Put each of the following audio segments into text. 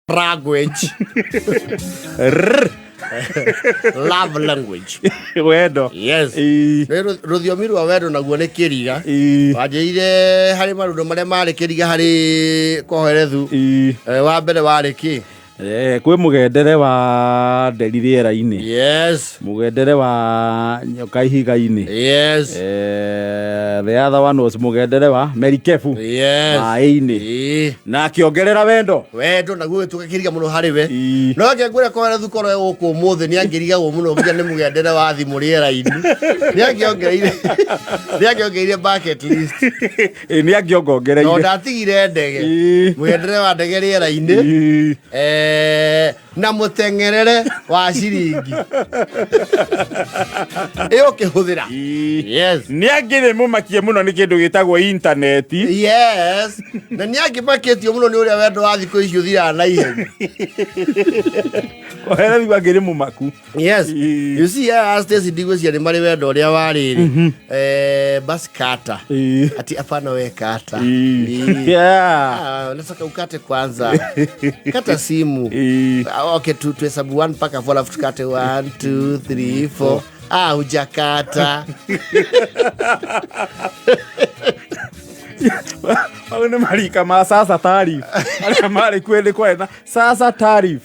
Language. R. Love language. Wendo. Yes. Ii. Nĩ rũthiomi rwa wendo naguo nĩ kĩriga. Ii. Wanjĩrire harĩ maũndũ marĩa marĩ kĩriga harĩ koherethu. Ii. Wa mbere warĩ kĩ? Kwĩ mũgendere wa nderi rĩera-inĩ. Yes. Mũgendere wa nyoka ihiga-inĩ. Yes. The other one was mũgendere wa merikebu. Yes. Maĩ-inĩ. Ĩĩ. Na akĩongerera wendo. Wendo naguo ũgĩtuĩka kĩriga mũno harĩ we. Ii. No reke ngwĩre koherethu korwo e gũkũ ũmũthĩ nĩ angĩrigagwo mũno nginya nĩ mũgendere wa thimũ rĩera-inĩ. Nĩ angĩongereire nĩ angĩongereire bucket list. Ĩ, nĩ No angĩongongereire. ndatigire ndege. Ii. Mũgendere wa ndege rĩera-inĩ. Ii. Na mũteng'erere wa ciringi ĩyo ũkĩhũthĩra. Ii. Yes. Nĩ angĩrĩ mũmakie mũno nĩ kĩndũ gĩtagwo intaneti. Yes. Na nĩ angĩmakĩtio mũno nĩ ũrĩa wendo wa thikũ ici ũthiraga na ihenya. Koherethu angĩrĩ mũmaku. Yes. Ii. You see, Stacy ndigwĩciria nĩ marĩ wendo ũrĩa warĩrĩ. Basi kata. Ii. Ati hapana we kata. Ii. Ii. Yeah. Ah, nataka ukate kwanza. Kata simu. Ii. Ah, okay, tuhesabu 1 mpaka 4 alafu tukate 1 2 3 4. Ah, hujakata. Mau nĩ marika ma sasa tarif arĩa marĩ kuo nĩ kwarĩ na sasa tarif.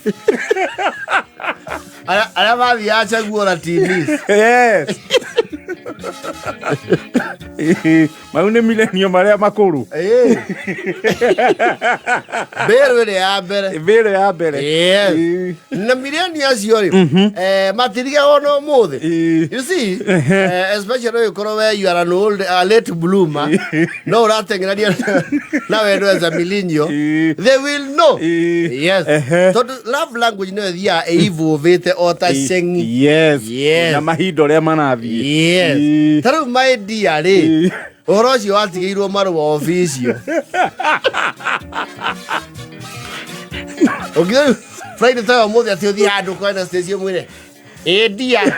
Arĩa mathiaga chaguo na TVs. Yes. Mau nĩ milenio marĩa makũrũ. Eh. Mbĩrũ ĩrĩa ya mbere. Mbĩrũ ya mbere. Yes. Ii. Na millennium acio rĩ, matirigagwo na ũmũthĩ. Ii. You see, especially ũgĩkorwo we you are an old, a late bloomer, no ũrateng'erania na wendo as a millennial, Ii. they will know. Ii. Yes. Ehe. Tondũ love language nĩyo ĩthiaga ĩivũvĩte o ta ceng'i. Yes. Yes. Na mahinda ũrĩa marathiĩ. Yes. Ii. Ta rĩu my dear rĩ, Ii. ũhoro ũcio watigĩirwo marũa obicio. Ũngĩrĩu Friday ta ũmũthĩ atĩ ũthiĩ handũ kwena station mwĩre ĩ dear.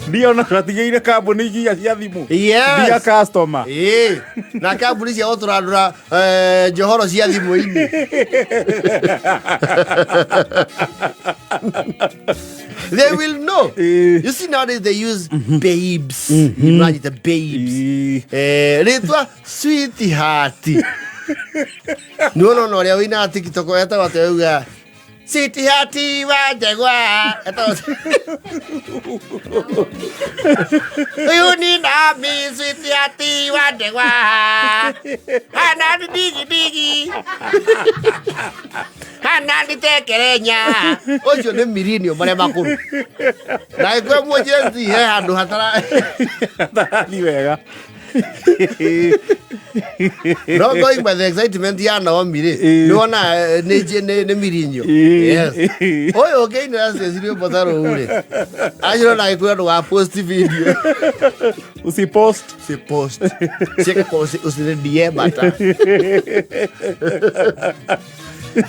Ndio na twatigĩire kambuni iria cia thimũ. Yes. Dear customer. Ĩĩ. Na kambuni cia gũtũrandũra njohoro cia thimũ-inĩ. They will know. Ĩĩ. You see nowadays they use babes. Imagine the babes. Ii. Rĩtwa sweetheart. Nĩ wona ona ũrĩa wĩinaga TikTok etagwo atĩa auga sweetheart wa njegwa etagwo Ũyũ ni nami sweetheart wa njegwa hanani digi digi hanani tekerenya ũcio nĩ mirinio marĩa makũrũ na ĩkwe mũjenzi he handũ hatara Hatarathi wega. No going by the excitement ya Naomi rĩ, Ĩĩ. nĩ wona nĩ mirinyo. Ĩĩ. Yes. Ũyũ ũngĩinĩra Stacy rwĩmbo ta rũu rĩ, acio na gĩkwĩra ndũga post video. Usipost. Si post. Ciĩke kwa usi DM ata.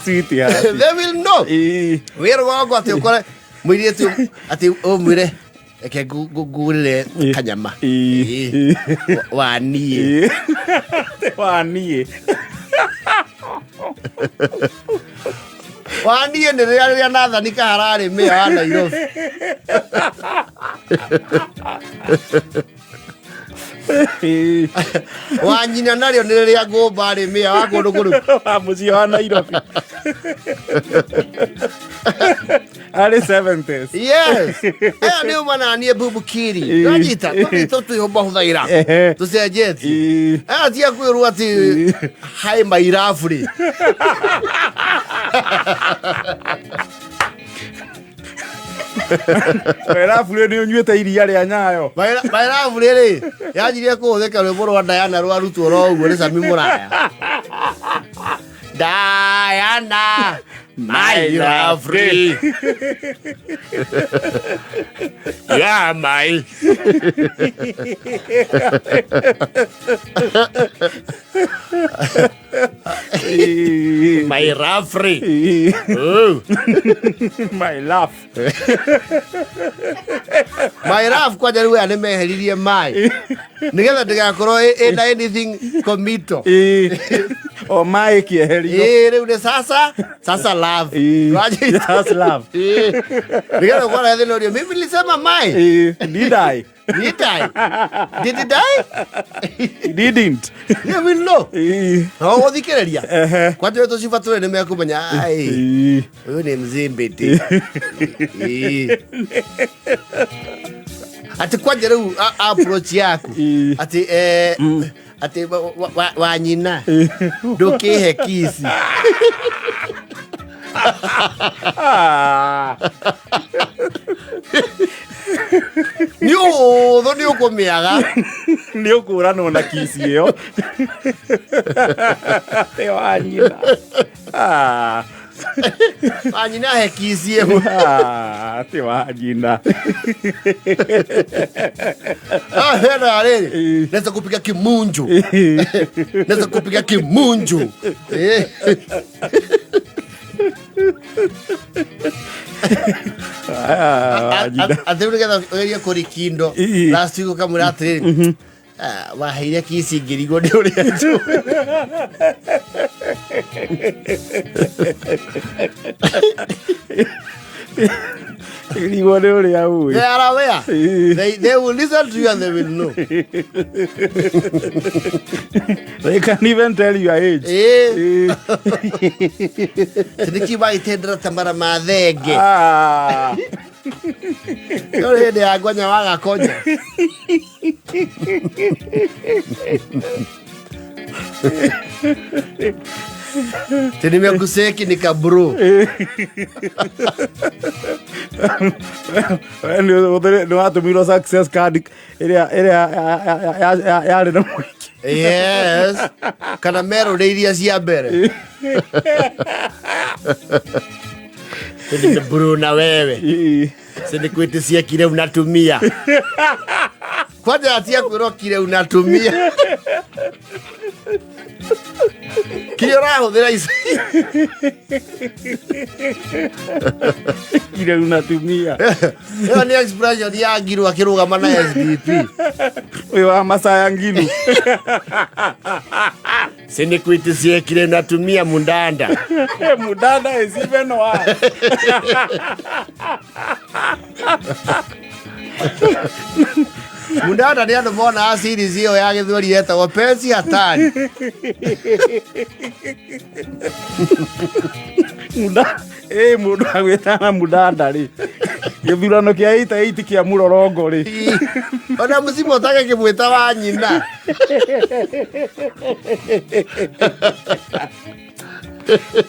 Sweetheart. They will know. Ĩĩ. Wĩ rũgongo atĩ ũkore mũirĩtu atĩ ũmwĩre reke ngũgũrĩre Ĩĩ. kanyama. Ĩĩ. Ĩĩ. Wa niĩ. Ĩĩ. Wa niĩ. Wa niĩ nĩ rĩrĩa rĩrĩa Nathan Kahara arĩ mayor wa Nairobi. Ĩĩ. Wa nyina narĩo nĩ rĩrĩa Ngũmba arĩ mayor wa kũndũ kũrĩkũ. Wa mũciĩ wa Nairobi. Arĩ 70s. Yes. Aya nĩ uma na niĩ Bubukiri. Ĩĩ. Ndanyita, tũrĩ tũtwĩho mahũthagĩra. Ehe. Tũcenjetie. Ĩĩ. Aya tia kwĩrwo atĩ hai mairabu rĩ. Mairabu rĩ nĩ ũnyuĩte iria rĩa nyayo. Mairabu rĩ yanjirie kũhũthĩka rwĩmbo rwa Diana rwarutwo ro ũguo nĩ Sami Mũraya. Diana, my lovely. You are my. My rafri. Oh. My love. My raf kwanja rĩu aya nĩ meheririe mai nĩgetha ndĩgakorwo ĩna anything committal. O maĩ kĩeherio. Ĩĩ, rĩu nĩ sasa sasa love. Wajita. That's love. Ĩĩ. Nĩgetha ũkora thĩna ũrĩa mimi nilisema mai. Did I? Did I? Did I? Didn't. You will know. No gũthikĩrĩria. Kwanja wĩ tũciba tũrĩ nĩ mekũmenya ai ũyũ nĩ mzimbĩti. Ĩĩ. Atĩ kwanja rĩu approach yaku atĩ atĩ wa nyina ndũkĩhe kici. Ah. Nĩ ũhũthũ nĩ ũkũmĩaga. Nĩ ũkũranwo na kici ĩyo. Atĩ wa nyina. Ah. Wa nyina he kici ĩmwe. Ah, atĩ wa nyina. Ah, hena rĩrĩ. Naweza kupiga kimunju. Naweza kupiga kimunju. Eh. Ah, wa nyina. Atĩ rĩu nĩgetha ũgerie kũrikindo last week ũkamwĩra atĩrĩrĩ, "Ah, waheire kici ngĩrigwo nĩ ũrĩa njũĩ." Ĩrigwo nĩ ũrĩa ũĩ. They are aware. They will listen to you and they will know. They can even tell your age. Nĩkĩ wagĩtendera ta mara ma thenge? Ah. No hĩndĩ ya ngonya wagakonya. Ti nimekuseki nikabro. Nĩ watũmirwo success card ĩrĩa yarĩ na mũingĩ. Yes. Kana merũrĩ iria cia mbere. Ti nimebro na wewe. Si nikuitisia kile unatumia. Kwanza atia kwĩrwo kile unatumia. Kile ũrahũthĩra ici. Kile unatumia. Ĩyo nĩ expression ya Ngiru akĩrũgama na SDP. Ũyũ wa Masaya Ngilu. Si nikuitisie kile unatumia mundanda. Mundanda is even worse. Mundanda nĩ andũ monaga series ĩyo ya gĩthweri yetagwo Penzi Hatari. Munda ĩ mũndũ agwĩtana mundanda rĩ gĩthurano kĩa 88 kĩa mũrorongo rĩ. Ona mũcimo ũtagĩkĩmwĩta wa nyina.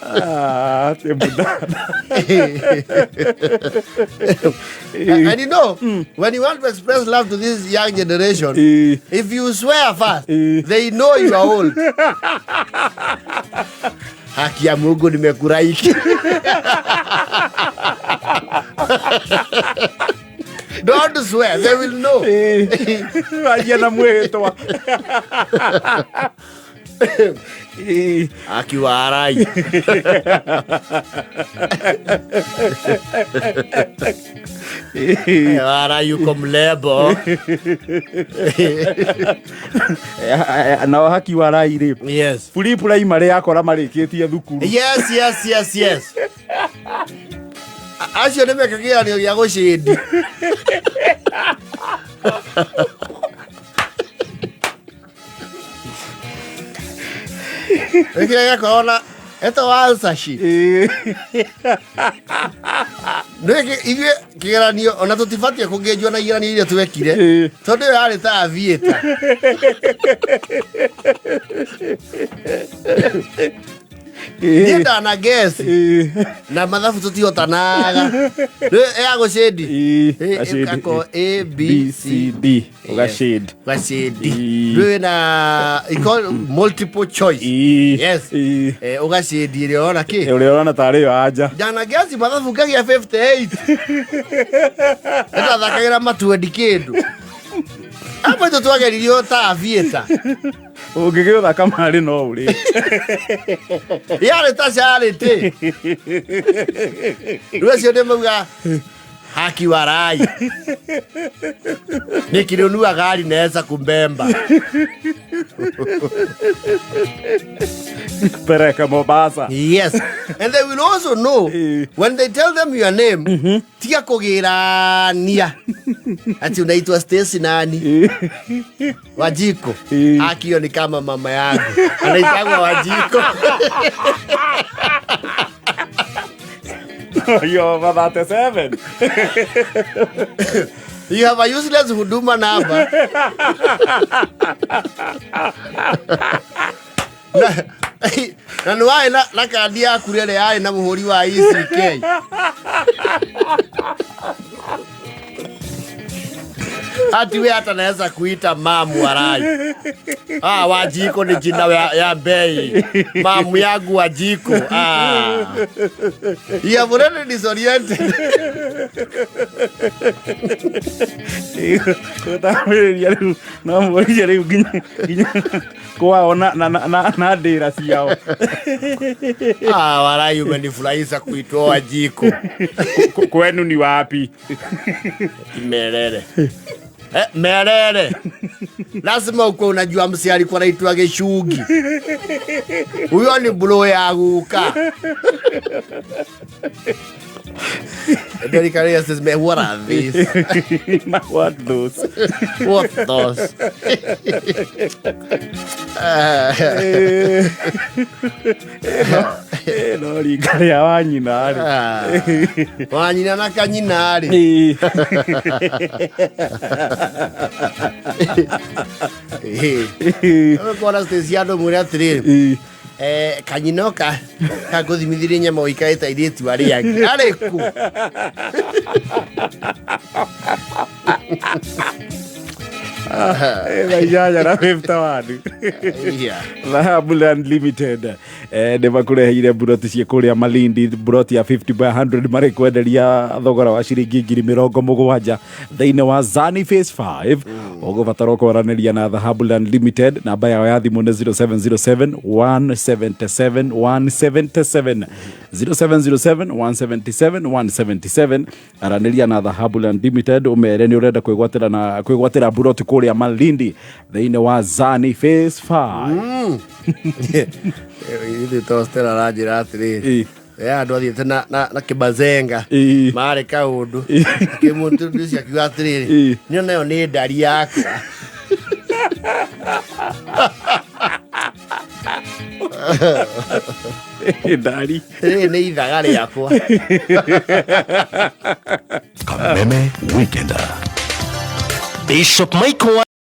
Ah, atĩ mundanda. And you know, when you want to express love to this young generation, if you swear first, they know you are old. Haki ya Mungu nimekuraiki. Don't swear, they will know. Anjia na mwĩhĩtwa. Akiwarai. Warai yuko mlebo. Nao haki warai rĩ. Yes. Puri primary yakora marĩkĩtie thukuru. Yes, yes, yes, yes. Acio nĩ meka kĩgeranio gĩa gũcindi. Gĩkĩrĩa gĩakorwo na etagwo answer sheet. Nĩ ithuĩ kĩgeranio ona tũtibatiĩ kũngĩnjwo na igeranio iria twekire tondũ ĩyo yarĩ ta aviator. Niĩ ndana guess na mathabu tũtihotanaga. Rĩu ya gũcindi. Ĩgakorwo A B C D ũgacindi. Gacindi. Rĩu ĩna multiple choice. Yes. Ũgacindi ĩrĩa ũrona kĩ? Ũrĩa ũrona tarĩ yo anja. Ndana guess mathabu ngagĩa 58. Nĩtwathakagĩra matuendi kĩndũ. Hapo itũ twageririo ta aviator. Ũngĩgĩũtha kamarĩ no ũrĩ. Yarĩ ta charity. Rĩu acio nĩ mauga haki warai nikinunua gari naweza kumbemba. Pereka Mombasa. Yes, and they will also know when they tell them your name. Tiga kugirania ati unaitwa Stacy nani Wajiko. Akio ni kama mama yangu anaitagwa Wajiko. You're over 37. You have a useless huduma number. Na nĩ warĩ na kandi yaku rĩrĩa yarĩ na mũhũri wa ECK. Ati we hata naweza kuita mamu warai. Ah, Wajiko ni jina ya bei. Mamu yangu Wajiko. Ah. You have already disoriented. Gũtambĩrĩria rĩu no mũrie rĩu nginya kwao na ndĩra ciao. Ah, warai umenifurahisha kuitwa Wajiko. Kwenu ni wapi? Merere. Merere. Lazima uko unajua msi alikuwa anaitwa Gĩcungi. Huyo ni bro ya guka. Derek Arias says, man, what are these? What those? What those? No rika rĩa wanyina rĩ. Wanyina na kanyina rĩ. Kona Stacy andũ mwĩre atĩrĩrĩ, kanyina oka kangũthimithirie nyama ũikarĩte airĩtu arĩa angĩ arĩ kũ? Thaa 8:51. Dhahabu Land Limited nĩ makũreheire mburoti ciĩ kũrĩa Malindi, mburoti ya 50 by 100 marĩ kwenderia thogora wa ciringi 70,000 thĩinĩ wa Zani Phase 5. Ũgũbatara kwaranĩria na Dhahabu Land Limited, namba yao ya thimũ nĩ 0707 177 177 0707 177 177. Aranĩria na Dhahabu Land Limited ũmere nĩ ũrenda kwĩgwatĩra mburoti kũrĩa Malindi thĩinĩ wa Zani Phase 5. Ithuĩ to Stella aranjĩra atĩrĩrĩ, andũ athiĩte na kĩbazenga marĩ kaũndũ kĩmũndũ ũcio akiuga atĩrĩrĩ, niĩ nayo nĩ ndari yakwa. Ndari Rĩrĩ nĩ ithaga rĩakwa. Kameme Weekender. Bishop Michael.